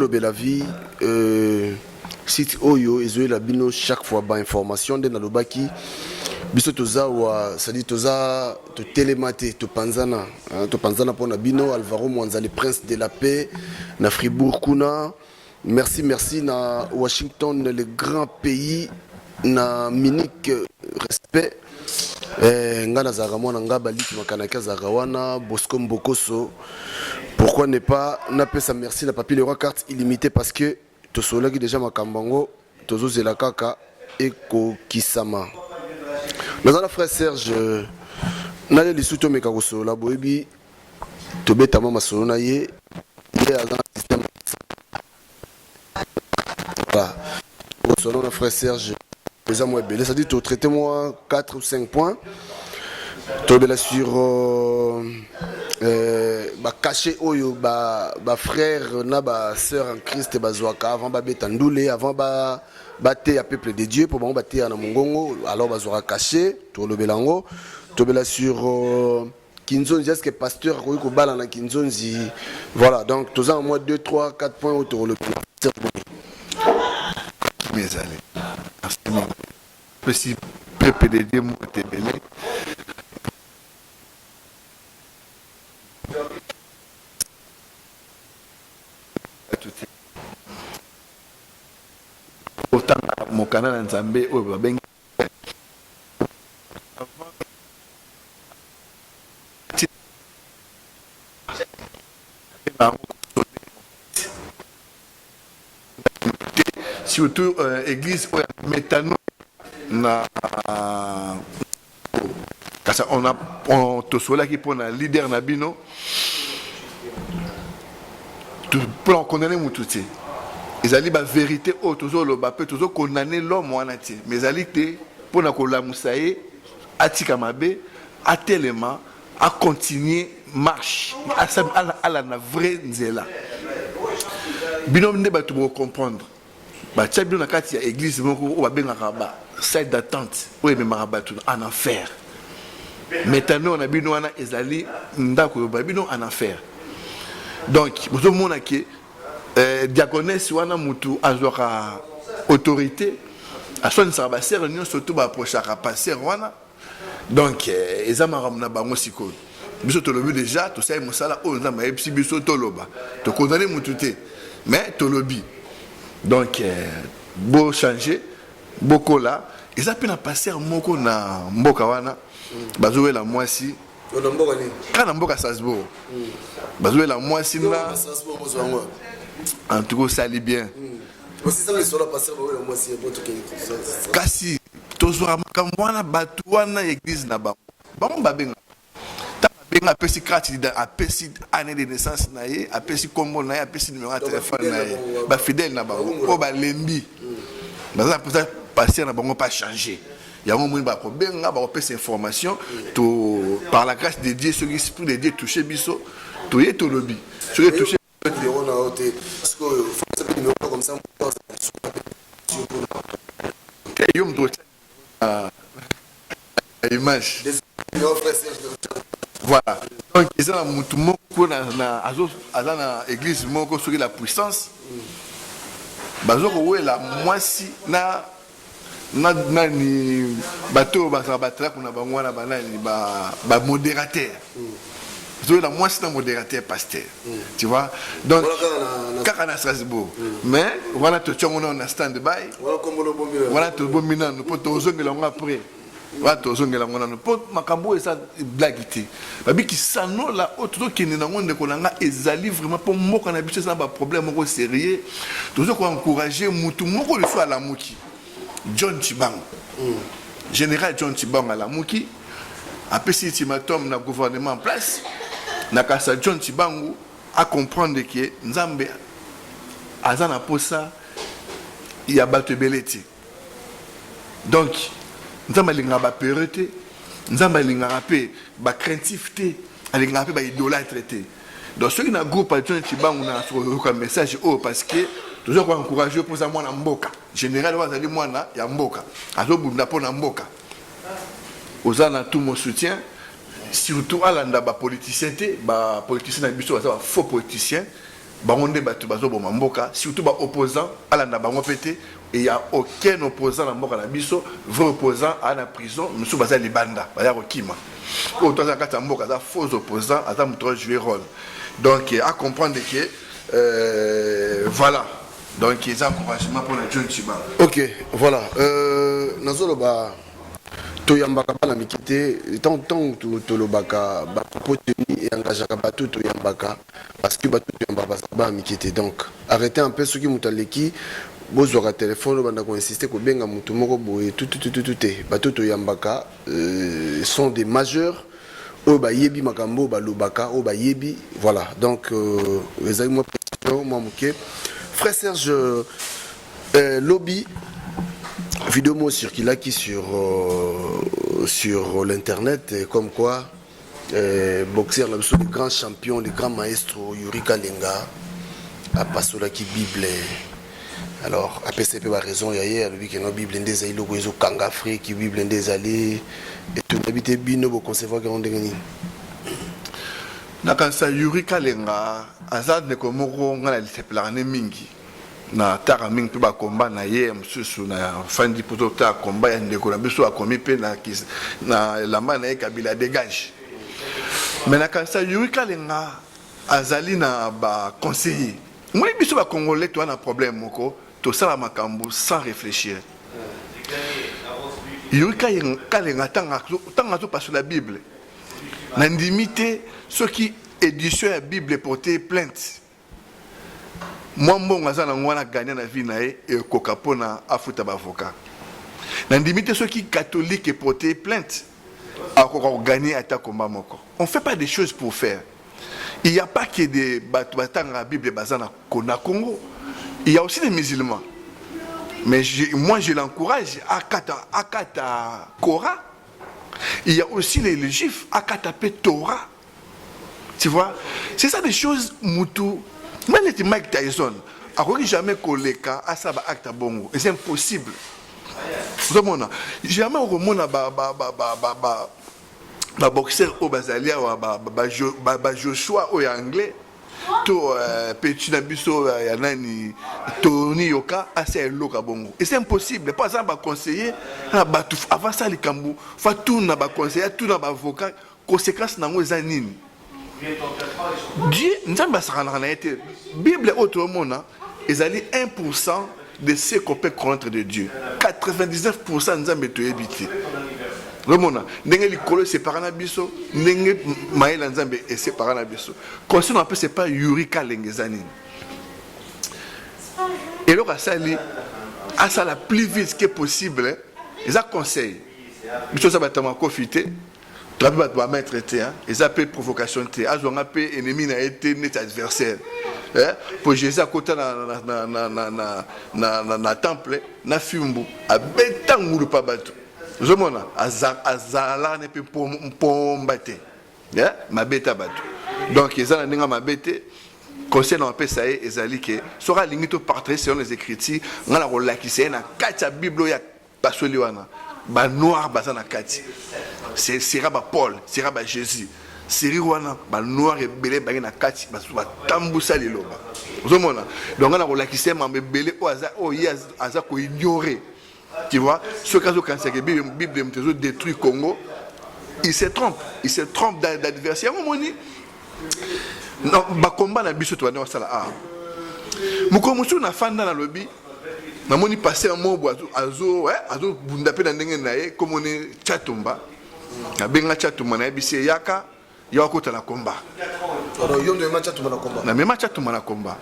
Lobela vie site oyo ezoyela bino chaque fois ba information nde nalobaki biso toza wa c'est-à-dire toza totelema te topanzana hein, topanzana mpo na bino. Alvaro Mwanza, le prince de la paix na Fribourg kuna, merci, merci na Washington, le grand pays na Munich, respect. Nga nazalaka mwana nga baliki makanaki azalaka wana Bosco Mbokoso. Pourquoi ne pas napesa merci na Papi Leroy, carte illimité, parce que tosololaki déjà makambo yango, tozozela kaka ekokisama. Naza na frère Serge nale lisu, tomeka kosolola. Boyebi, tobetama masolo na ye, ye aza na système. Voilà, kosolola na frère Serge eza mwa ebele, c'est-à-dire totraite mwa 4 ou 5 points. Tolobela sur bacachet oyo bafrère na basœur en Christ bazwaka avant babeta ndule, avant bateya peuple de Dieu, mpo bango bateya na mongongo, alors bazwaka cachet. Tolobela yango. Tolobela sur kinzonzi, est ce que pasteur akoki kobala na kinzonzi? Voilà, donc toza na mwa 2 3 4 points oyo tokolobela. Ezali pesi peuple de Dieu moto ebele. Otanga mokanda na Nzambe oyo babengi surtout église oyo ya métano na kasi on a on tosolaki mpona leader na bino, mpona kokondamner mutu te. Ezali bavérité oyo tozoloba mpe tozokondamner l'homme wana te, mais ezali te mpona kolamusa ye, atika mabe, atelema, acontinue marche, alanda vrai nzela. Bino nde bato bokocomprendre. Batia bino na kati ya église moko oyo babengaka ba salle d'attente oyo ememaka bato en enfer. Metano na bino wana ezali ndako oyo bino en enfer. Donc bozomona ke diaconesse wana, mutu azwaka autorité, aswanisaka basere nyonso to baapprochaka pasteur wana. Donc eza makambo na bango. Sikoyo biso tolobi déjà, tosali mosala oyo Nzambe ayebisi biso toloba. Tokondamner mutu te, mais tolobi. Donc bochange, bokola. Eza mpe na pasteur moko na mboka wana, bazowela mwasi kaka na mboka Strasbourg, bazowela mwasi na en tout cas osali bien. Kasi tozwaka makambo wana, bato wana, église na bango, bango babenga. Ntango abenga, apesi carte, apesi année de naissance na ye, apesi nkombo na ye, apesi numéro ya telefone na ye. Bafidèle na bango oyo balembi, baza na mposa pasteur na bango pas changer yango, moni bakobenga, bakopesa information. To par la grâce de Dieu, soki esprit de Dieu touche biso, toye tolobi. Soki touche numéro na yo te sikoyo, numéro comme ça. Te, yo moto otia image. Voilà, donc eza na mutu moko aza na église moko, soki la puissance, bazo kowela mwasi na nani, bato oyo bazala batraku na bango wana, banani, bamodérateur, bazowela mwasi na modérateur pasteur, tu vois. Donc kaka na Strasbourg, mais wana totiango nano na stand by wana, tobombi nano mpo tozongela yango après. Wana tozongela yango nano, mpo makambo oyo eza blague te. Babikisanola oyo tozokende nango, ndeko na nga, ezali vraiment mpo mboka na biso eza na baproblème moko sérieux. Toza koencourage mutu moko liso alamuki, John Chibango, général John Chibango alamuki, apesi ultimatum na gouvernement en place na kasa. John Chibangu acomprendre ke Nzambe aza na posa ya bato ebele te. Donc Nzambe alingaka bapeureux te, Nzambe alingaka mpe bacraintif te, alingaka mpe baidolâtre te. Donc soki na groupe ya John Chibangu na sokoyoka message oyo, parce que toza koencourage mpo oza mwana mboka, général oyo azali mwana ya mboka, azobunda mpo na mboka, oza na tout mon soutien. Surtout alanda bapoliticien te. Bapoliticien na biso baza bafaux politicien. Bango nde batu bazo boma mboka surtout ba opposants alanda bango pe te et il ya aucun opposant na mboka na biso vrai opposant aza na prison misusu baza libanda baza kokima oyo to aza na kati ya mboka aza faux opposant aza mutu azo jouer role donc a comprendre que euh, voilà donc eza encouragement pona John Tshibala. Ok voilà euh, nazoloba Toyambaka bana mike te tango tolobaka ba propos tenus e engageaka batu toyambaka parce que batu toyambaka bazalaka bana mike te donc arrete un peu soki mutu aleki bozwaka telephone obanda ko insister kobenga mutu moko boye tutututu te batu toyambaka sont des majeurs oyo bayebi makambo oyo balobaka oyo bayebi voilà donc ezali mwa précision mwa moke frère Serge lobi video moko circulaki sur sur l'internet comme quoi boxeur na biso le grand champion le grand maestro Yuri Kalenga apasolaki bible alors apesa mpe ba raison ya ye alobi ke no bible nde ezali eloko ezokanga Afrique bible nde ezali etunabi te bino boconcevoir yango ndenge nini? Nakanisa Yuri Kalenga aza ndeko moko ngai nasepelaka ne mingi Na taka mingi pe ba combat na ye ya mususu na fandi po to tala combat ya ndeko na biso akomi pe na na elamba na ye kabila degage mais na kanisa Youri Kalenga azali na ba conseiller omoni biso ba congolais toza na problème moko tosala makambo sans reflechir Youri Kalenga tanga azo pasola bible na ndimi te soki edition ya bible porte plainte Mwa mbongo aza nango wana gagna na vie na ye ekoka pona afuta ba avocat. Na ndimi te soki catholique e porter ye plainte akoka ko gagner ata combat moko. On fait pas des choses pour faire. Il ya pas que des batu batangaka bible baza na na Congo. Il ya aussi des musulmans. Mais je, moi je l'encourage akata akata Coran. Il ya aussi les, les juifs akata pe Torah. Tu vois? C'est ça des choses mutu même neti Mike Tyson akoki jamais koleka asala ba acte ya bongo c'est impossible. Ozomona jamais okomona ba ba ba ba ba ba ba boxeur oyo bazali awa ba ba ba, ba Joshua oyo ya anglais to euh, petit na biso euh, ya nani Tony Yoka asala eloko ya bongo et c'est impossible po aza na ba conseiller na bato avant asala likambo fa tuna ba conseiller tuna ba avocat Consequence na yango eza nini? Dieu, Nzambe asakanaka na ye te. Bible oyo tozomona ezali 1% de ce qu'on peut connaître de Dieu. 99% Nzambe toyebi te. Ozomona ndenge likolo esepara na biso, ndenge mayele ya Nzambe esepara na biso. Conseil na apesa epai Yuri Kalenga eza nini? Eloko asali asala plus vite que possible, eza conseil. Biso toza bato ya makofi te. Toza pe bato ba maitre te hein. Eza pe provocation te. Azwa nga pe ennemi na ye te neti adversaire. Eh, po Jesus akota na na na na na na na na, na temple na fimbu abeta ngulu pa bato. Ozomona azalaka ne pe mpomba te. Eh, mabe ta bato. Donc eza na ndenge mabe te. Conseil na apesa ye ezali ke soki alingi to partager selon les écritures, nga na kolakisa ye na kati ya Bible oyo Basoli wana ba noir baza na kati sera ba Paul sera ba Jesus serie wana ba noir ebele bangi na kati batambusa liloba ozomona donc nga na kolakisa ye mambo ebele oyo aza oyo ye aza ko ignorer tu vois soki azokanisa ke bible moto ezo détruire Congo il se trompe il se trompe d'adversaire yango omoni bakomba na biso tobanda kosala awa mokolo mosusu nafanda nalobi namoni pasteur mobo azobunda mpe na ndenge na ye komoni chatumba nabenga chatumba nayebisi ye yaka yo akota na komba namema chatumba na komba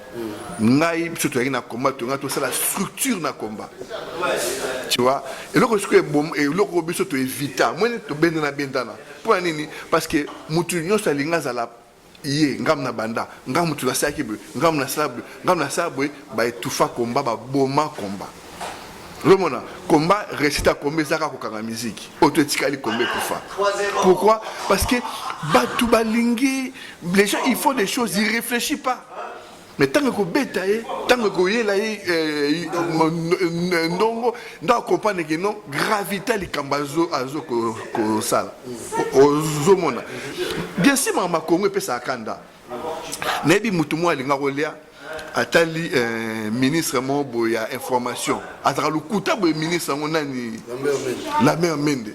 ngai biso toyaki na komba tonga tosala structure na komba tu vois eloko sikoyo eloko biso toevita mweni tobendana bendana Mpo na nini? Parce que mutu nionso alingi azala ye, nga na banda, nga mutu nasalaki boye, nga nasala boye, nga nasala boye, ba etufa combat, ba boma combat. Ozomona combat, recette ya combat eza kaka kokanga musique. Oyo to etikali combat ekufa. Pourquoi? Parce que batu balingi, les gens ils font des choses, ils réfléchissent pas. Mais tango ekobeta ye, tango ekoyela ye eh, ndongo, nde akomprendre ke non, gravité ya likambo azo azo kosala. Ozomona. Bien sûr makambo ya Congo epesaka kanda. Nayebi mutu moko alinga kolia. Atali ministre moko boye ya information, azalaka lokuta boye, ministre yango nani? Lambert Mende.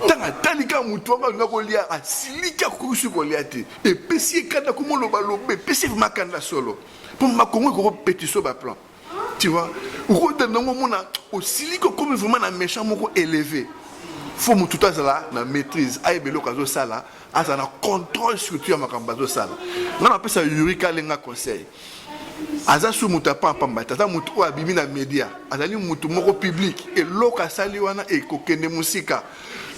Ntango atali kaka motu wango alinga kolia, asiliki, akoki kolia te, epesi ye kanda, komolobaloba epesi ye vraiment kanda solo, mpo makongo ekokopetiso baplan, tu vois. Okotanda yango, omona osiliki, okomi vraiment na méchant moko élevé. Faut motu to azala na maîtrise, ayeba eloko azosala, azala na contrôle surtout ya makambo azosala. Nga napesa Yuri Kalenga conseil: aza su moto apampamba te, aza motu oyo abimi na média, azali motu moko public. Eloko asali wana ekokende mosika.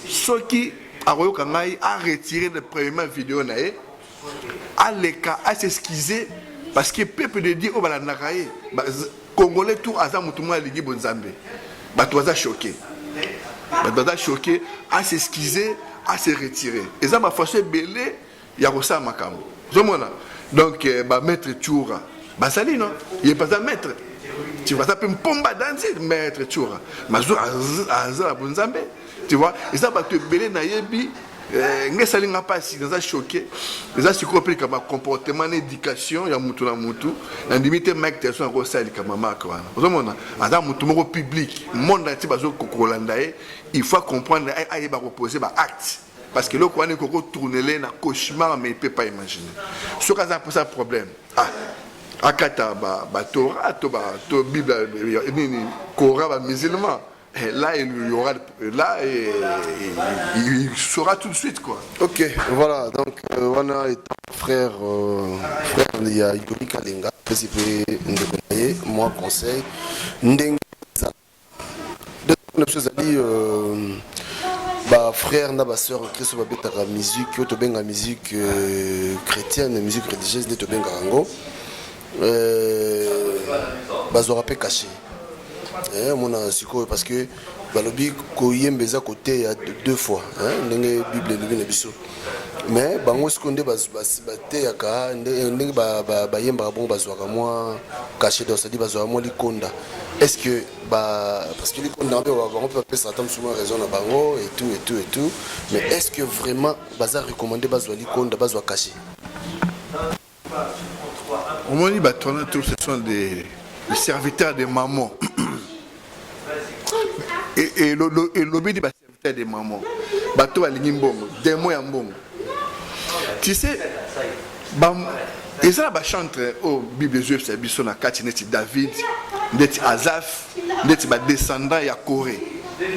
Soki akoyoka ngai, aretire le premièrement video na ye, aleka as'excuse, parce que peuple de Dieu oyo balandaka ye, Congolais tout aza motu moko alingi bonzambe, bato baza choqué, bato baza choqué. As'excuse, ase retire. Eza bafaçon ebele ya kosala makambo, ozomona. Donc bamaître Tshoura bazali no, ye mpe aza maître, tu vois, aza mpe mpomba danzi. Maître Tshoura mazo aza na bonzambe, tu vois. Eza bato ebele nayebi. Ngai esali nga mpasi, naza choqué. Eza sikoyo mpe likambo ya comportement na éducation ya mutu na mutu. Nandimi te Mike Tyson akosala likambo marke wana. Ozomona, aza mutu moko public, monde entier bazokolanda ye. Il faut comprendre, ayeba kopose baacte, parce que eloko wana ekoki kotournele na cauchemar, mais il peut pas imaginer. Soki aza mposa problème, ah, akata batora to Bible nini, Coran, bamusulman, là il y aura là et, il saura tout de suite, quoi. Ok, voilà. Donc wana étant frère ya Yuri Kalenga, apesi mpe ndeko na ye mwa conseil ndenge na biso ezali bafrère na basœur Christ babetaka musique oyo tobenga musique chrétienne, musique religieuse nde tobengaka yango, bazwaka mpe cachet. Omona sikoyo, parce que balobi koyemba eza koteya deux fois, ndenge Bible elobi na biso. Mais bango sikoyo nde bateyaka, ndenge bayembaka bongo, bazwaka mwa cachet, donc c'est-à-dire bazwaka mwa likonda. Est ce que ba, parce que likonda mpe bango mpe bapesaka ata mosusu mwa raison na bango et tout et tout et tout, mais est ce que vraiment baza recommandé bazwa likonda, bazwa cachet? Omoni, bato wana tous, ce sont des serviteurs de Mammon. Elobi di baserviteur de Mammon, bato balingi mbongo, démon ya mbongo, tu sais. Eza na bachantre oyo Bible ezoyebisa biso na kati, neti David, neti Azaf, neti badescendant ya Coré,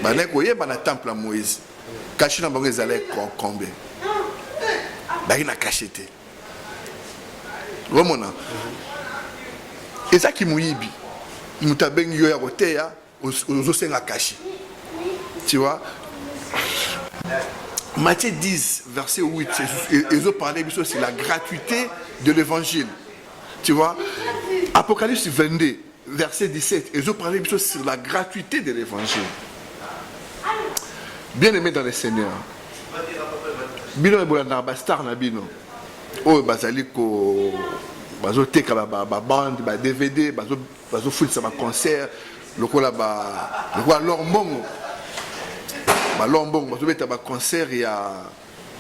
bandaki koyeba na temple ya Moïse. Cachet na bango ezalaki combien? Baki na cachet te. Omona, ezaki moyibi. Moto abengi yo ya koteya, ozosenga cachet, tu vois. Matthieu 10 verset 8 ezoparle biso c'est la gratuité de l'évangile, tu vois. Apocalypse 22 verset 17 ezoparle biso sur la gratuité de l'évangile. Bien aimé dans le Seigneur, bino ebolandaka bastar na bino oyo bazali ko bazoteka babande, badvd, bazofutisa baconcert lokola lokola lor mbongo, balor mbongo, bazobeta baconcert ya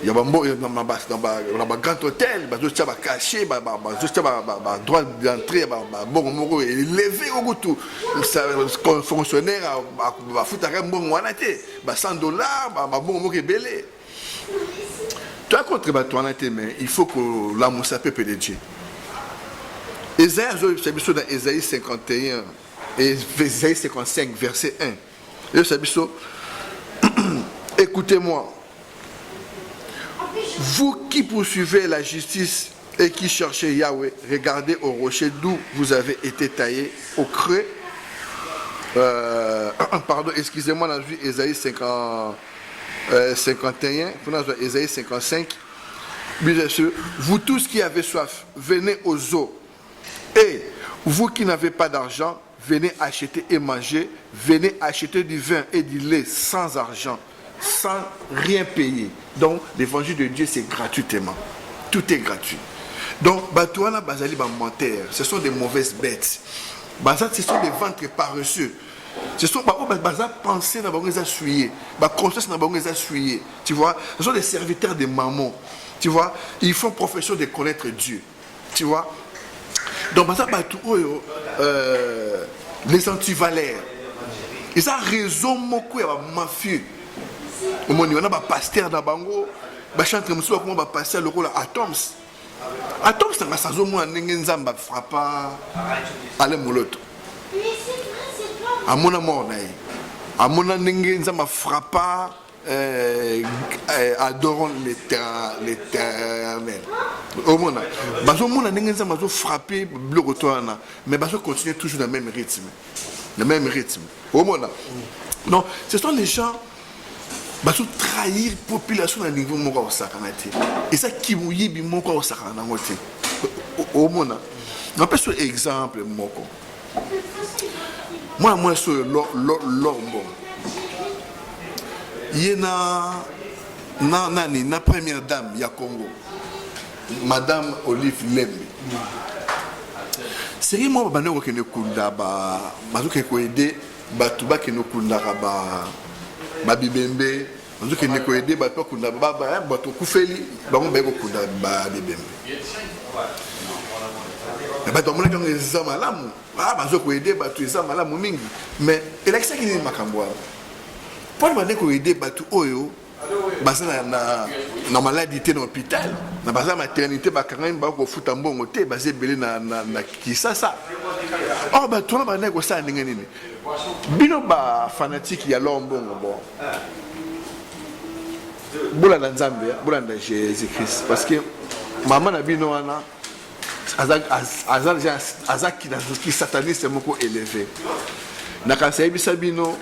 na bagrand hôtel, bazotia bacachet, bazotia badroit d'entrée ya babongo moko élevé. Okutu fonctionnaire bafutaka mbongo wana te, ba 100 $, babongo moko ebele. Toya contre bato wana te, mais il faut kolamusa peuple de Dieu. Esaïe azoyebisa biso na Esaïe 51 et Esaïe 55 verset 1, eyebisa biso: "Écoutez-moi, vous qui poursuivez la justice et qui cherchez Yahweh, regardez au rocher d'où vous avez été taillé, au creux." Pardon, excusez-moi, on a vu Esaïe 50, 51, Esaïe 55. "Vous tous qui avez soif, venez aux eaux. Et vous qui n'avez pas d'argent, venez acheter et manger. Venez acheter du vin et du lait sans argent, sans rien payer." Donc, l'évangile de Dieu, c'est gratuitement. Tout est gratuit. Donc, bato wana bazali ba menteurs. Ce sont des mauvaises bêtes. Baza, ce sont des ventres paresseux. Ce sont baza pensée na bango eza souillé. Ba conscience na bango eza souillé. Tu vois, ce sont des serviteurs de Mammon. Tu vois, ils font profession de connaître Dieu. Tu vois. Donc baza bato oyo les antivaleurs, eza réseau moko ya bamafieux. Omoni wana bapasteur na bango, bachantre mosusu bakoma bapasteur lokola Atoms. Atoms nanga azomona ndenge Nzambe afrappa Ale Moloto, amona mort na ye, amona ndenge Nzambe afrappa Adorons l'Éternel. Omona bazomona ndenge Nzambe azofrappe biloko to wana, mais bazocontinue toujours na même rythme, na même rythme. Omona, non, ce sont les gens bazotrahir population na niveau moko akosakana te. Eza kimoyibi moko akosakana nango te. Omona, napesi exemple moko: mwana mwasi oyo L'or Mbongo, ye na nani, na première dame ya Congo, Madame Olive Lembe, série moko babandi kokende kunda, bazokende koaider bato, bakende kokundaka babibembe, bazokende koaider bato bakunda bato okufeli bango, baye kokunda babibembe. Bato bamonaki yango eza malamu, bazo koaider bato, eza malamu mingi. Mais elakisaki nini makambo wana? Mpona bande koaider bato oyo baza na maladie te na hôpital, na baza maternité, bakangami, bakofuta mbongo te, baza ebele na Kisasa. Or bato wana bandaki kosala ndenge nini? Bino bafanatike ya L'or Mbongo, bon, bolanda Nzambe, bolanda Jésus Christ, parce que mama na bino wana aza kisataniste moko élevé. Nakanisi ayebisa bino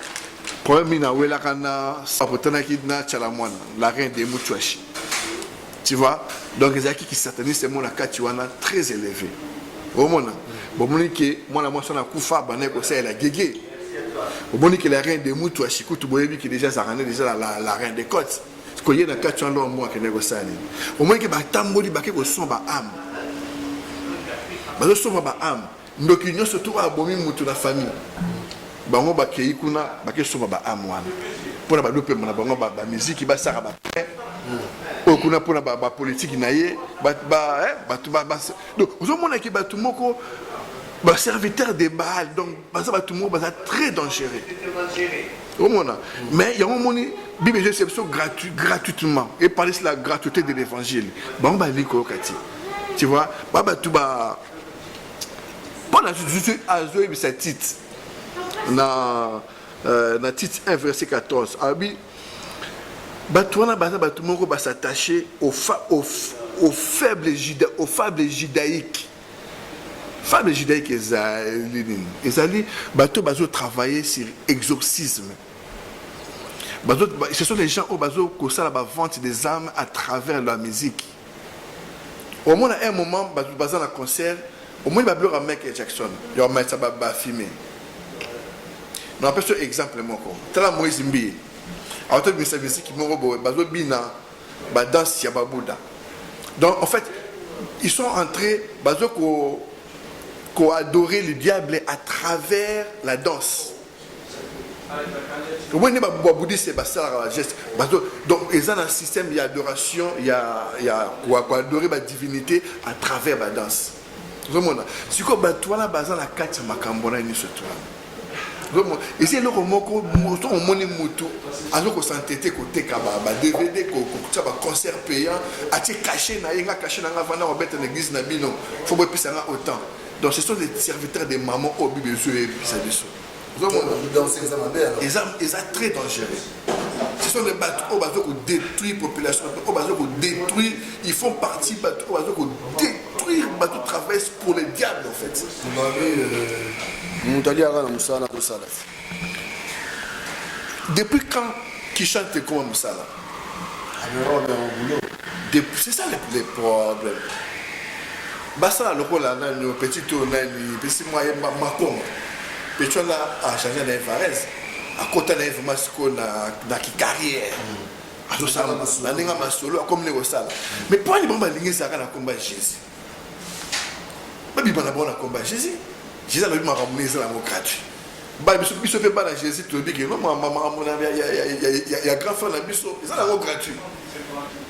problème mingi awelaka na apotanaki na Tiala Mwana, la reine de Mutuashi, tu vois. Donc ezalaki kisataniste mo na kati wana très élevé. Omona, bomoni ke mwana mwasi wana akufa, bandaki kosalela gege. Omoni ke la reine de Mutuashi kutu, boyebi ke déjà azalaka nde déjà la reine de côte. Koye na kati wana, longo akende kosala nini? Omoni ke batamboli, bake kosomba baâme, bazosomba baâme. Ndoki nyonso to abomi mutu na famille, bango bakei kuna, bakesomba baâme wana mpona balopemba na bango, bamiziki basaka bape oyo kuna mpona bapolitike na ye. Bato, donc ozomonaki bato moko baserviteur de Baal. Donc baza bato moko baza très dangereux, omona. Mais yango omoni, Bible eza biso gratuitement et parler sur la gratuité de l'évangile. Bango balingi koyoka ti, tu vois, ba bato ba mpona azoyebisa Tite na Tite 1 verset 14, abi bato wana baza bato moko bas'attache au fable judaïque. Fable judaïque ezali nini? Ezali bato bazotravailler sur exorcisme. Ce sont les gens oyo bazokosala bavente des âmes à travers la musique. Omona un moment baza na concert, omoni babiloko ya Michael Jackson ya omatisa bafilme. Na apesi exemple moko: tala Moïse Mbiye, awatobimisa misiki moko boye, bazobina badanse ya babouddha. Donc en fait, ils sont entrés, bazo ko adorer le diable à travers la danse. Omoni nde babouddhiste basalaka bageste bazo. Donc eza na système ya adoration, ya koadorer badivinité à travers badanse. Ozomona sikoyo bato wana baza na kati ya makambo na nyonso to wana. Eza eloko moko so omoni motu azokosantete koteka ba DVD, kotia baconcert payant, atie cachet na ye: nga cachet na nga, vanda kobeta na église na bino, faut boepesa nga autant. Donc ce sont des serviteurs de maman oyo Bible ezoyebisa biso. Eza très dangereux. Ce sont des bato oyo baza kodétruire population, bato oyo baza kodétruire, ils font partie bato oyo baza kodétruire, bato travaillent pour le diable en fait. Moto aliaka na mosala tosala. Depuis quand qui chante comme mosala? C'est ça le problème. Basala lokola nani, petit oyo nani, pesi mwa ye makoma, petit wana achange na ye varese, akota na ye vraiment sikoyo na kicarrière, azosala na ndenge ya masolo, akomi nde kosala. Mais mpo ani bango balingi ezalaka na komba Jésus? Babima na bango na komba Jésus. Jésus alobi makambo ne eza nango gratuit. Ba biso biso pe bana Jesus tolobi ke no makambo na ya, ya, ya, ya, ya grand frère na biso eza nango gratuit.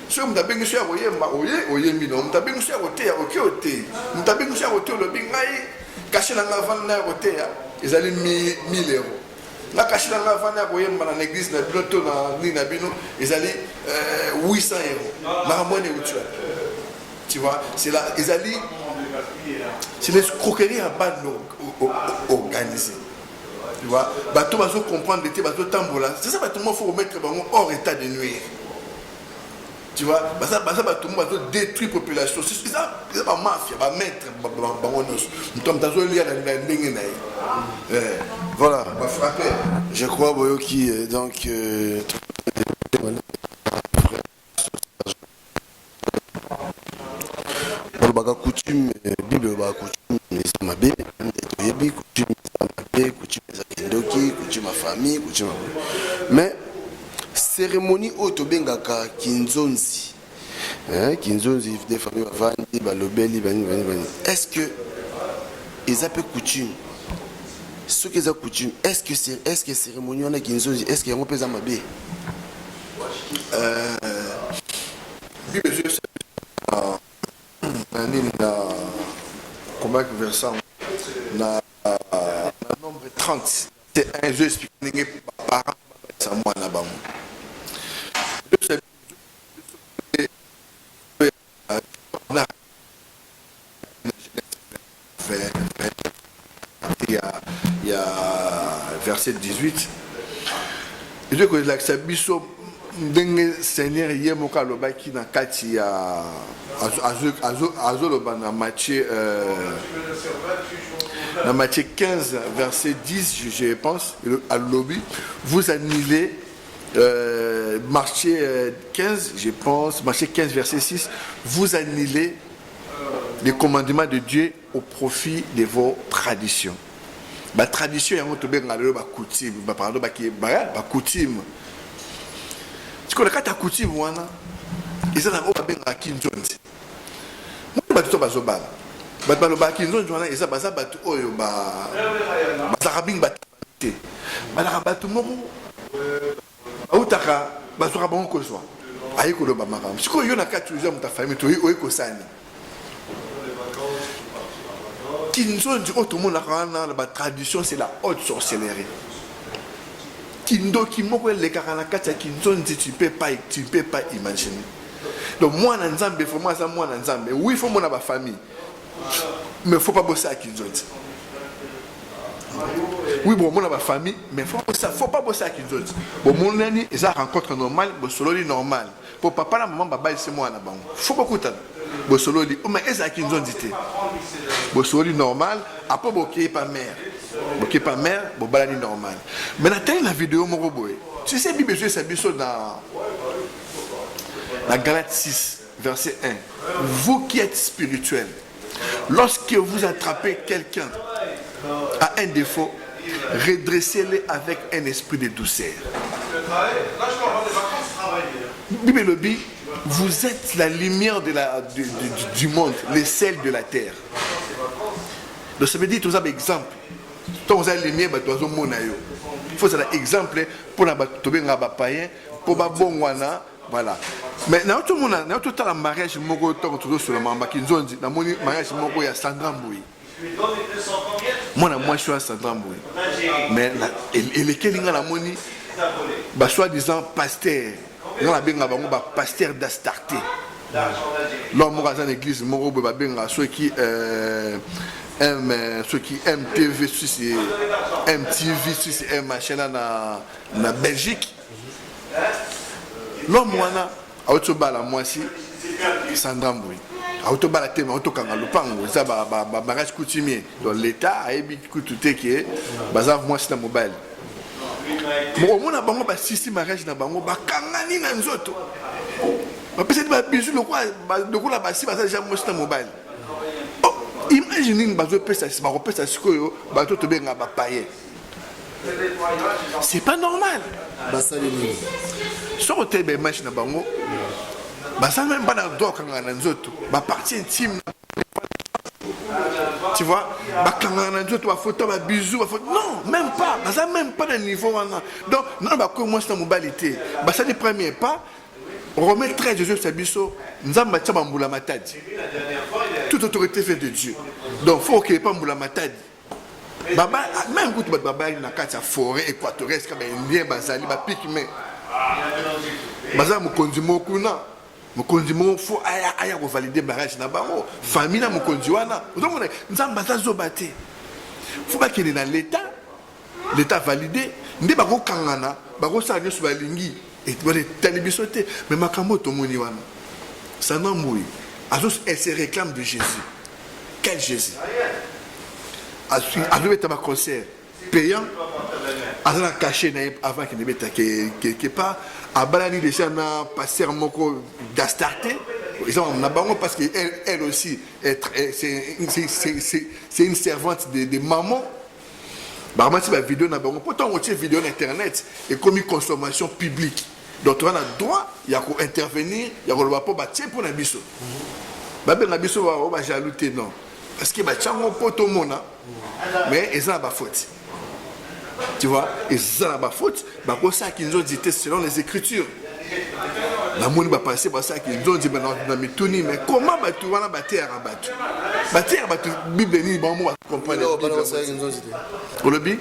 Soki moto abengi so ya koyemba oye oyembi no, moto abengi so ya koteya oke oteyi, moto abengi so ya koteya olobi ngai kashe na ngai avanda na ya koteya ezali 1000 euros nga kashe na ngai avanda ya koyemba na église na bino to na nini na bino ezali 800 euh, euros. Makambo wana euti wapi? Tu vois, c'est la ezali c'est l'escroquerie à bande organisée. Tu vois, bato bazo comprendre te bazo tambola. C'est ça bato mo faut remettre bango hors état de nuire. Tu vois, baza baza bato mo bazo détruire population. C'est ça, eza ba mafia, ba maître bango nyonso. Moto moto azolia na ndenge na ye. Eh, voilà. Ba frapper. Je crois boyoki euh, donc euh, Balobaka coutume, bible elobaka coutume eza mabe, nde toyebi coutume eza mabe, coutume eza kindoki, coutume ya famille, coutume mais cérémonie oyo tobengaka kinzonzi hein, kinzonzi de famille bavandi balobeli bani bani bani, est-ce que eza mpe coutume? Soki eza coutume, est-ce que est-ce que cérémonie wana kinzonzi, est-ce que yango mpe eza mabe? Euh, Bible ezo na nini na combien verset na na nombre 30 c'est un ezo explique ndenge ba parents babalisa mwana bango. Ya, ya verset 18 ezoki kolakisa biso ndenge Seigneur ye moko alobaki na kati ya azoloba na Matthieu euh, na Matthieu 15 verset 10 je, je pense alobi vous annulez euh, Matthieu 15 je pense Matthieu 15 verset 6 vous annulez les commandements de Dieu au profit de vos traditions. Ba tradition yango tobengaka lelo ba coutume, ba pardon ba ba coutume. Sikoyo na kati ya coutume wana eza na oyo babengaka kinzonzi. Moni bato to bazobala bato balobaka kinzonzi wana eza baza bato oyo ba bazalaka mingi bato te, balaka bato moko Bautaka bazwaka bango kozwa aye koloba makambo sikoyo yo na kati oza moto ya famille to oye kosala nini kinzonzi oyo tomonaka wana na batradition c'est la haute sorcellerie kindoki moko elekaka na kati ya kinzonzi tu peux pas tu peux pas imaginer donc mwana nzambe vraiment aza mwana nzambe oui faut mona bafamille mais faut pas bosala kinzonzi Oui, bon, mona ba famille, mais faut ça, faut pas bosser kinzonzi. Bon, monani eza rencontre normale, bosololi normal. Po papa na maman babalisi mwana bango. Faut bokutana. Bosololi, oh, mais eza kinzonzi te. Bosololi normal, après bokei pa mère. Bokei pa mère, bobalani normal. Mais na tali na vidéo moko boye. Tu sais Bible ezo biso na na Galates 6 verset 1. Vous qui êtes spirituels, Lorsque vous attrapez quelqu'un à un défaut, redressez-le avec un esprit de douceur. Bible elobi, vous êtes la lumière de la, du, du, du monde, le sel de la terre. Donc ça veut dire toza ba exemple. Tant oza lumière bato bazomona yo. Il faut ozala exemple mpona bato tobengaka ba païens mpo babongwana. Voilà. Mais na to mona na to tala mariage moko tango tozo sola mamba kinzonzi na moni mariage moko ya Sandra Mbuyi. Mwana mwasi wa Sandra Mbuyi. Mais elekeli nga na moni ba soi disant pasteur nga na benga bango ba pasteur d'Astarte. L'homme moko aza na église moko boye ba benga soki euh, M soki MTV si MTV si M machin na na Belgique. L'homme wana auti obala mwasi Sandra Mbuyi auti obala te auti okanga lopango eza ba mariage coutumier donc l'état ayebi kutu te ke baza mwasi na mobali omona bango basisi mariage na bango bakangani na nzoto bapesani babizu lokola basi baza deja mwasi na mobali oh, image nini bazopesa bakopesa sikoyo bato tobenga bapaye C'est pas normal. Basali nini? Soki otali ba image na bango baza meme pas na droit kokanga na nzoto ba partie intime. Tu vois, bakangana na nzoto, bafoto, ba bisous, bafoto. Non, même pas. Baza même pas na niveau wana. Donc, non, bakoyi mwasi na mobali te. Basali premier pas. Romains 13, Jésus sa biso, Nzambe atia ba mbula matadi. Toute autorité vient de Dieu. Donc, faut qu'il n'y ait pas mbula matadi. Baba, même kutu bato babali na kati ya forêt équatoriale, esika ba indien bazali, ba pygmées. Baza mokonzi moko kuna. Mokonzi moko faut aya aya ko valider mariage na bango, famille na mokonzi wana. Ozomona Nzambe aza zoba te. Faut bakende na l'État, l'État valide nde bakokangana, bakosala nyonso balingi. Wana etali biso te, mais makambo oyo tomoni wana, Sandra Mbuyi azo elle se réclame de Jésus. Quel Jésus? Azobeta ba concert payant, aza na cachet na ye avant akende beta quelque part. Abalani déjà na pasteur moko d'Astarte, eza na bango parce que elle, elle aussi c'est une servante de maman. Bakamati ba video na bango mpo ntango otie video na internet ekomi consommation publique, donc toza na droit ya kointervenir, ya koloba mpo batie mpo na biso, babenga biso oyo bajaloux te. Non, parce que batia yango mpo tomona, mais eza na bafaute, tu vois, eza na bafaute. Bakosalaki nzonzi te selon les écritures. Namoni bapase basalaki nzonzi na mituni, mais comment bato wana bateyaka bato, bateyaka bato Bible nini? Bango bacomprendre. Olobi?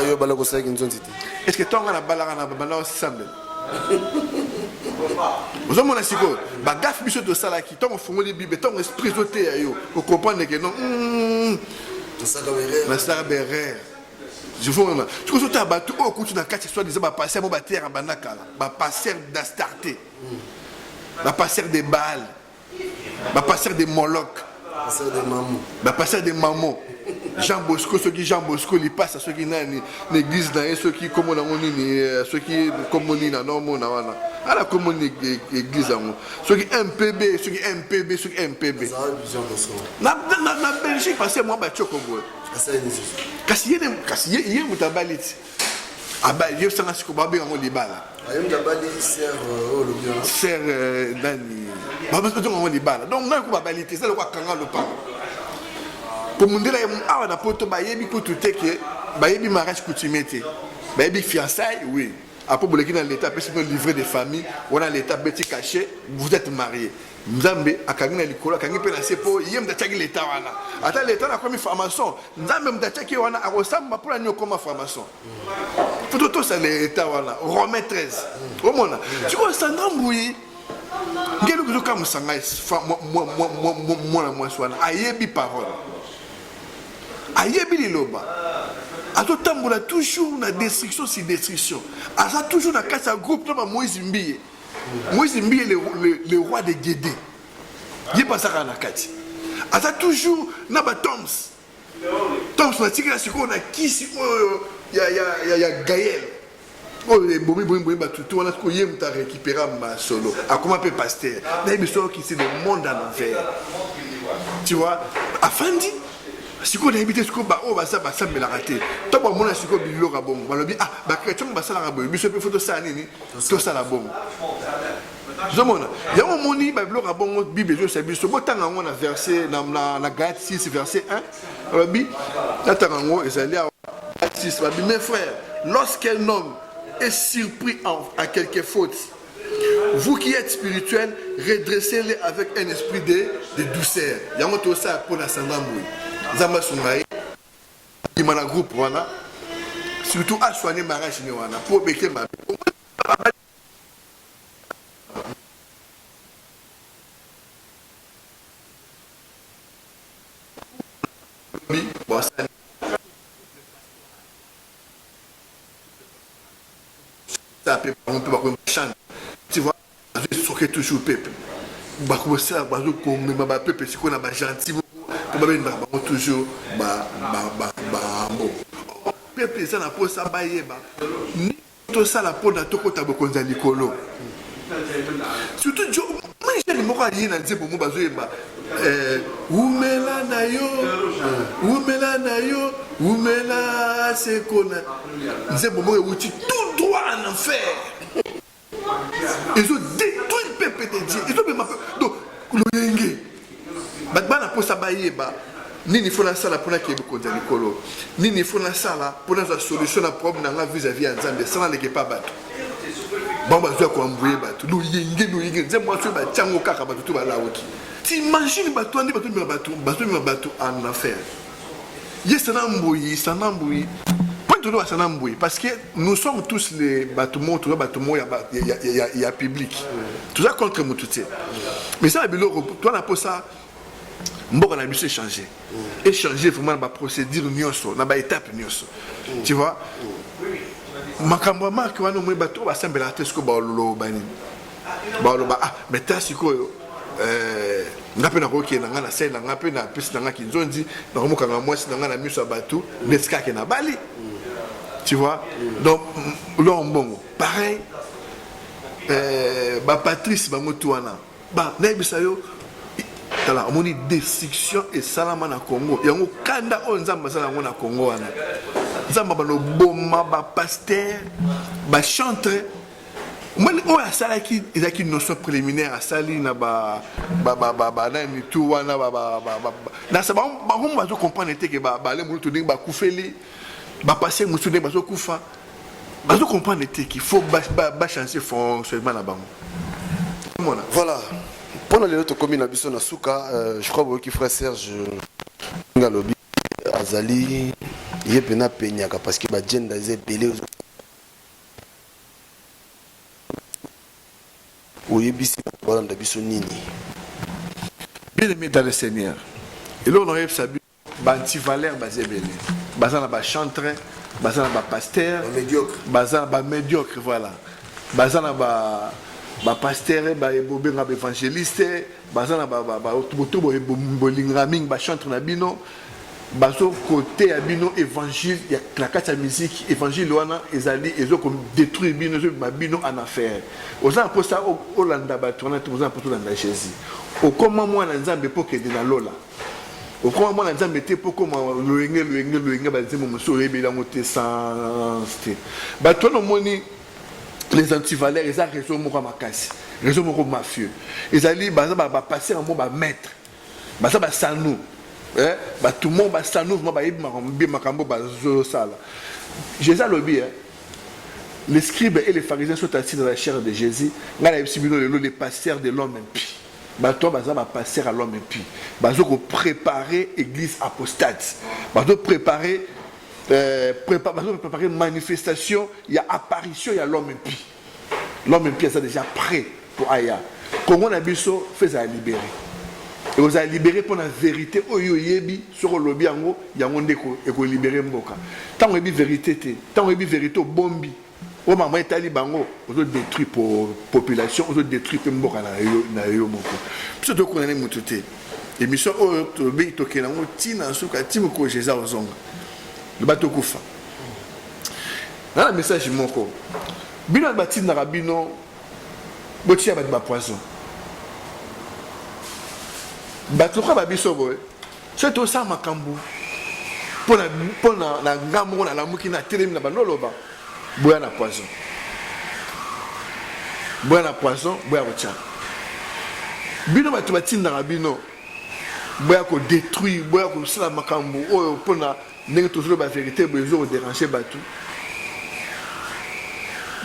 Yo bala kosalaki nzonzi te. Est ce que ntongo na balaka na banda osambela? Ozomona sikoyo bagafe biso tosalaki. Ntango ofungoli Bible, ntango esprit ezoteya yo, ocomprendre ke non, nasalaka baerreur. Ozomona soki ozotala bato oyo kutu na kati, soit disant bapasteur mo bateyaka banda kala, bapasteur d'Astarte, bapasteur de Baal, bapasteur de Moloch, bapasteur de Mamo, Jean Bosco, soki Jean Bosco lipasa, soki nani na église na ye, soki kombo nango nini, soki kombo nini nanomona wana ala kombo nini église yango, soki MPB, soki MPB, soki MPB na Belgique, parce mwa batioko boye. Kasi ye, kasi ye moto abali ti abali ye sanga siko babenga yango libala. Sœur nani, babenga yango libala. Donc nani ko babali te, eza lokwa akanga lopango po mondele awa na Poto. Bayebi kutu te ke bayebi mariage coutumier te, bayebi fiançailles, oui. Après boleki na l'État, apesi bino livret de famille wana, l'État beti cachet, vous êtes marié. Nzambe akangi na likolo, akangi mpe na se, mpo ye moto atiaki leta wana. Ata leta nakomi franc-maçon, Nzambe moto atiaki wana akosamba mpona nini okoma franc-maçon? Faut totosala leta wana. Romain 13. Omona sikoyo Sandra Mbuyi, nge eloko ezokamwisa ngai, mwana mwasi wana ayebi parole, ayebi liloba, azotambola toujours na destruction sur destruction. Aza toujours na kati ya groupe na bamoïse Mbiye. Moïse Mbiye, le roi de Guédé, ye mpe azaka na kati, aza toujours na batoms toms. Natikala sikoyo na kisi oyo ya Gael oyo ebomi bomi bomi bato tu wana. Sikoyo ye moto arécupéra masolo, akoma mpe pasteur. Nayebi soki c'est le monde à l'envers, tu vois. Afandi sikoyo, nayebi te sikoyo baoyo baza basambelaka te to bamona sikoyo biloko ya bongo, balobi: "Ah, bachrétien basalaka boye, biso mpe faut tosala nini? Tosala bongo." Ozomona yango, omoni babiloko ya bongo. Bible ezoyebisa biso, botanga yango na verset na Galate 6 verset 1. Alobi, natanga yango, ezali awa, Galate 6, babi: "Mes frères, lorsqu'un homme est surpris à quelque faute, vous qui êtes spirituels, redressez-les avec un esprit de douceur." Yango tosala mpona Sandra Mbuyi. Nzambe asunga ye, bima na groupe wana, surtout asoigne mariage ne wana mpo beke mabe. Bon, ça mpe bango mpe bakomi bachane, tu vois, bazosoke toujours pepe, bakosala, bazokomema bapepe sikoyo na bagentil moko mpo babendaka bango toujours bambo. Pepe eza na mposa bayeba nini tosala mpona tokota bokonzi ya likolo. Surtout jo jeune moko aye na nzembo mo bazoyemba: "Wumela na yo, wumela na yo, wumela seko." Na nzembo moko ewuti tout droit en enfer, ezodétruire peuple de Dieu, ezobema. Donc loyenge, bato bana mposa bayeba. Nini faut nasala mpo nakende bokonzi ya likolo? Nini faut nasala mpo nazwa solution na problème na nga vis-à-vis ya Nzambe sans naleka epa bato? Bango bazwa ko embrouiller bato. Loyenge, loyenge, nzembo wana soki batia yango kaka bato tout balawuki. T'imagines bato wana nde bazomema bato, bazomema bato en enfer. Ye Sana Mbuyi, Sana Mbuyi. Point toloba Sana Mbuyi parce que nous sommes tous les bato moko, toza bato moko ya, ya, ya, ya, ya public. Toza contre moto te. Mais ça biloko, toi na posa mboka na biso echanger. Echanger vraiment na ba procédure nyonso, na ba étape nyonso. Tu vois? Makambo ya marque wana omoni bato oyo basambelaka te sikoyo baloloba nini? Baloba ah mais ta sikoyo eh, nga mpe nakokende na nga na sali na nga mpe napesi na nga kinzonzi nakomokanga mwasi na nga na miso ya bato neti kaka na bali. Tu vois? Donc lor mbongo pareil eh, ba Patrice bango tu wana ba nayebisa yo tala omoni destruction esalama na Congo yango kanda oyo Nzambe asala yango na Congo wana Nzambe baloboma ba pasteur ba chantre omoni oyo asalaki ezalaki notion préliminaire asali na ba ba ba ba ba nani tout wana ba ba ba ba na sa bango bazo comprendre te ke ba bale mulutu ndenge bakufeli ba pasteur mosusu ndenge bazokufa bazo comprendre te qu'il faut ba, ba, ba changer fonctionnement na bango. Mona. Voilà. Pona lelo tokomi na biso na suka, je crois boyoki frère Serge nga lobi azali ye pena penyaka parce que ba agenda eza ebele oyebisi bato balanda biso nini? Bien aimé dans le Seigneur, eloko nakoyebisa bino Ba anti-valeurs baza ebele. Baza na ba chantres, baza na ba pasteurs, Ba mediocres. baza na ba mediocres voilà. Baza na ba ba pasteurs ba bobenga ba evangelistes, baza na ba ba boto bolingaka mingi ba chantres na bino bazo koteya bino evangile ya na kati ya musique. Evangile wana ezali ezo ko detruire bino, ezo bima bino en enfer. Oza na posa olanda bato wana te, oza na posa olanda Jesus. Okoma mwana Nzambe po okende na lola. Okoma mwana Nzambe te po okoma loyenge loyenge loyenge ba nzembo mosusu oyebeli yango te sens te. Bato wana omoni les antivaleurs eza réseau moko ya makasi, réseau moko mafieux. Ezali baza ba ba pasteur moko ba maître, baza ba sanou eh, bato moko ba sanou vraiment bayebi makambo makambo bazosala. Jesus alobi eh, les scribes et les pharisiens sont assis dans la chaire de Jesus. Ngai nayebisi bino lelo les pasteurs de l'homme impie. Bato wana baza ba pasteurs ya l'homme impie. Bazo ko preparer eglise apostate. Bazo preparer euh, prepa, bazo preparer manifestation ya apparition ya l'homme impie. L'homme impie aza déjà prêt pour aya. Congo na biso faut ezala libéré. Ekozala libéré mpo na vérité oyo oyebi soki olobi yango, yango nde eko libérer mboka. Tango oyebi vérité te, tango oyebi vérité obombi. Oyo makambo etali bango, ozo detruire population, ozo detruire pe mboka na yo na yo moko. Biso to condamner mutu te. Emission oyo tolobi tokende yango ti na suka ti mokolo Jesus akozonga. Loba tokufa. Na na message moko. Bino batindaka bino botia bato ba poison. Bato lokola ba biso boye Soki tosala makambo mpo na mpo na na nga moko nalamuki natelemi na bando oloba boya na poison boya na poison boya kotya bino bato batindaka bino boya kodetruire boya kosala makambo oyo mpo na ndenge tozoloba verite boye ezo koderange bato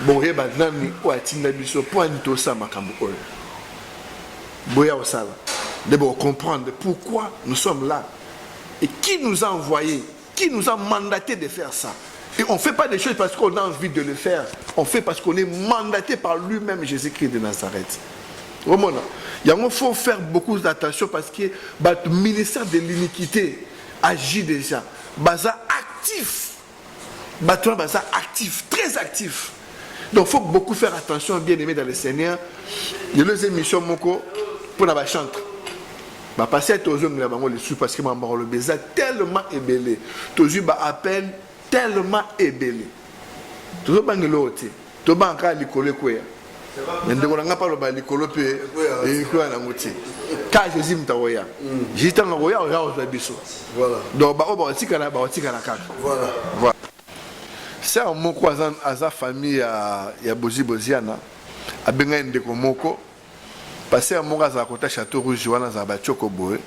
boyeba nani oyo atinda biso mpo ani tosala makambo oyo Boya kosala nde boko comprendre pourquoi nous sommes là et qui nous a envoye, qui nous a mandate de faire ça. Et on fait pas des choses parce qu'on a envie de le faire, on fait parce qu'on est mandaté par lui-même Jésus-Christ de Nazareth. Omona, yango faut faire beaucoup d'attention parce que bato ministère de l'iniquité agit déjà, baza actif. Bato wana baza actif, très actif. Donc faut beaucoup faire attention bien aimé dans le Seigneur. Lelo eza émission moko pona ba chantre. Ba pasteur tozongela bango lisusu parce que makambo bakoloba eza tellement ebele. Tozwi ba appel tellement ebele. Tozobanga eloko te. Tobanga kaka likolo ekweya. Mais ndeko na nga mpe aloba likolo mpe ekweya nango te. Kaka Jésus moto akoya. Jésus ntango akoya oya kozwa biso. Donc baoyo bakotikala bakotikala kaka. Voilà. Sœur moko aza, aza famille ya, ya Bozi Boziana abengaki ndeko moko pasteur moko azala kota Chateau Rouge wana azala ba tshoko boye.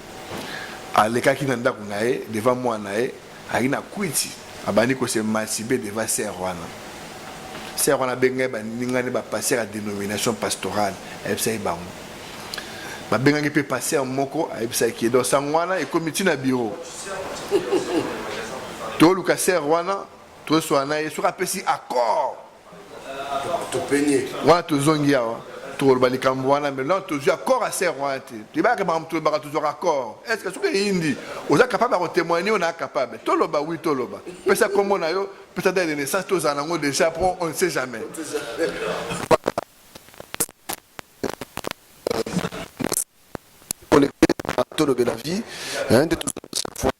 Alekaki na ndako na ye devant mwana na ye, ayaki na kwiti, abandi ko se masturber devant sœur wana. Sœur wana abengaki baninga ne ba pasteurs ya denomination pastorale, ayebisaki bango. Babengaki mpe pasteur moko, ayebisaki ye. Donc sango wana ekomi ti na bureau. Toluka sœur wana, toswana na ye, soki apesi accord Topenye. Wana tozongi awa tokoloba likambo wana mais là tozwi accord ya sœur wana te. Toyebaka makambo tolobaka tozwaka accord. Est-ce que soki eyindi oza capable ya kotémoigner ou na capable? Toloba oui toloba. Pesa kombo na yo, pesa date de naissance tozala nango déjà po on ne sait jamais. Tolobela vie, hein, nde chaque fois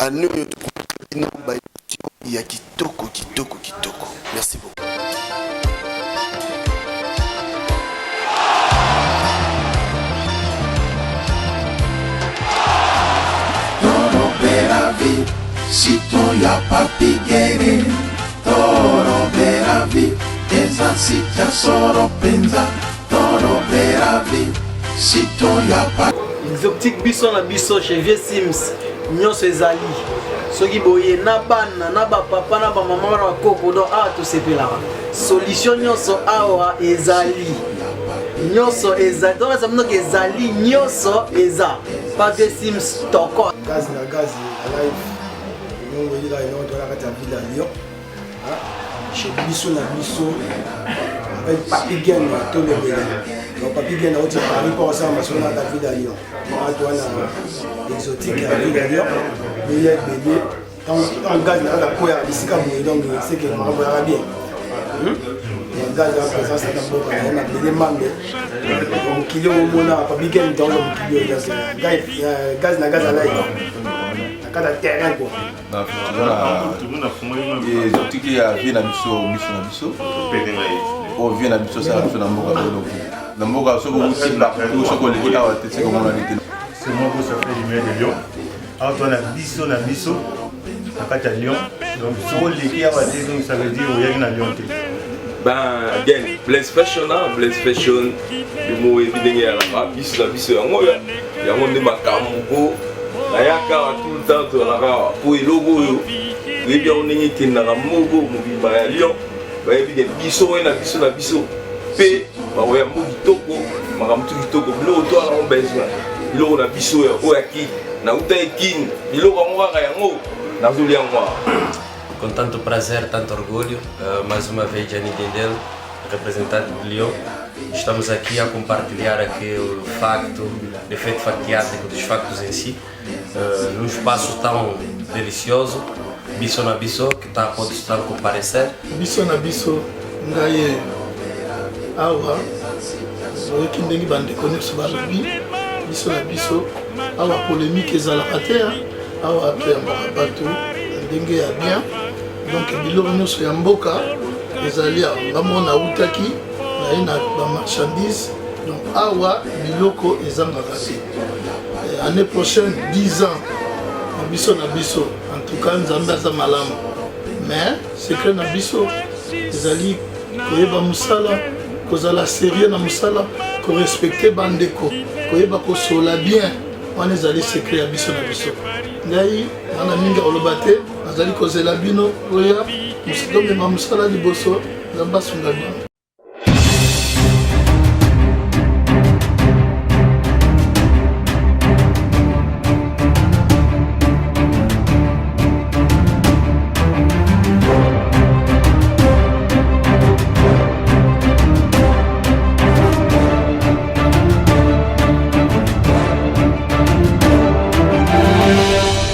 année oyo bino ba ya kitoko kitoko kitoko. Merci beaucoup. Tolobela vie, sito ya Papi Gene. Tolobela vie, eza site ya solo penza. Tolobela vie, sito ya Papi. Exotique biso na biso chez Vieux Sims nyonso ezali soki boye na bana na bapapa na bamama na bakoko donc awa tosepelaka solution nyonso awa ezali nyonso ezali donc eza mnoki ezali nyonso eza pa Vieux Sims toko Gaz na gaz ya live elongo elika elongo toza na kati ya ville ya Lyon chez biso na biso avec Papi Gen tolobela donc Papi Gen auti Paris mpo kosala masolo na kati ya ville ya Lyon wana toza na exotique ya ville ya Lyon beya ebele ntango gaz na kaka koya bisika boye donc seke makambo yaka bien gaz ya présence na mboka na ye mabele mambe mokili oyo omona Papi Gen ntango mokili oyo gaz na gaz alai na kati ya terrain quoi. Exotique ya vie na biso biso na biso oyo vie na biso osala biso na mboka boloko na mboka soki outi partout soki oleki awa te soki omonani te. C'est moi Boss Affaire Lumière de Lyon. Awa toza na biso na biso na kati ya Lyon. Donc soki oleki awa te donc ça veut dire oyaki na Lyon te. Ben, again, Blaise Fashion, hein, Blaise Fashion, le mot oyebi ndenge ezalaka biso na biso yango oyo yango nde makambo ko nayaka awa tout le temps tozalaka awa po eloko oyo toyebi yango ndenge ekendaka moko mobimba ya Lyon bayebi ke biso oyo na biso na biso mpe bakoya mbo kitoko makambo tu kitoko biloko to yango besoin biloko na biso oyo oyo ya Kin nauta ekin biloko yango kaka yango nazolia yango awa. Com tanto prazer, tanto orgulho, mais uma vez Gianni Dendel, representante de Lyon. Estamos aqui a compartilhar aquele facto, defeito factiático dos factos em si, num espaço tão delicioso, biso na biso, que tá, pode estar a comparecer. Biso na biso ngai ye awa oyoki ndenge bandeko nyonso balobi biso na biso awa polémique ezalaka te awa toyambaka bato na ndenge ya bien donc biloko nyonso ya mboka ezali awa nga moko nautaki naye na bamarchandise donc awa biloko ezangaka te. Année prochaine 10 ans na biso na biso en tout cas Nzambe aza malamu mais secret na biso ezali koyeba mosala kozala sérieux na mosala korespecte bandeko koyeba kosola bien wana ezali secret ya biso na biso ngai wana mingi akoloba te nazali kozela bino oya tomema mosala liboso Nzambe asunga bino.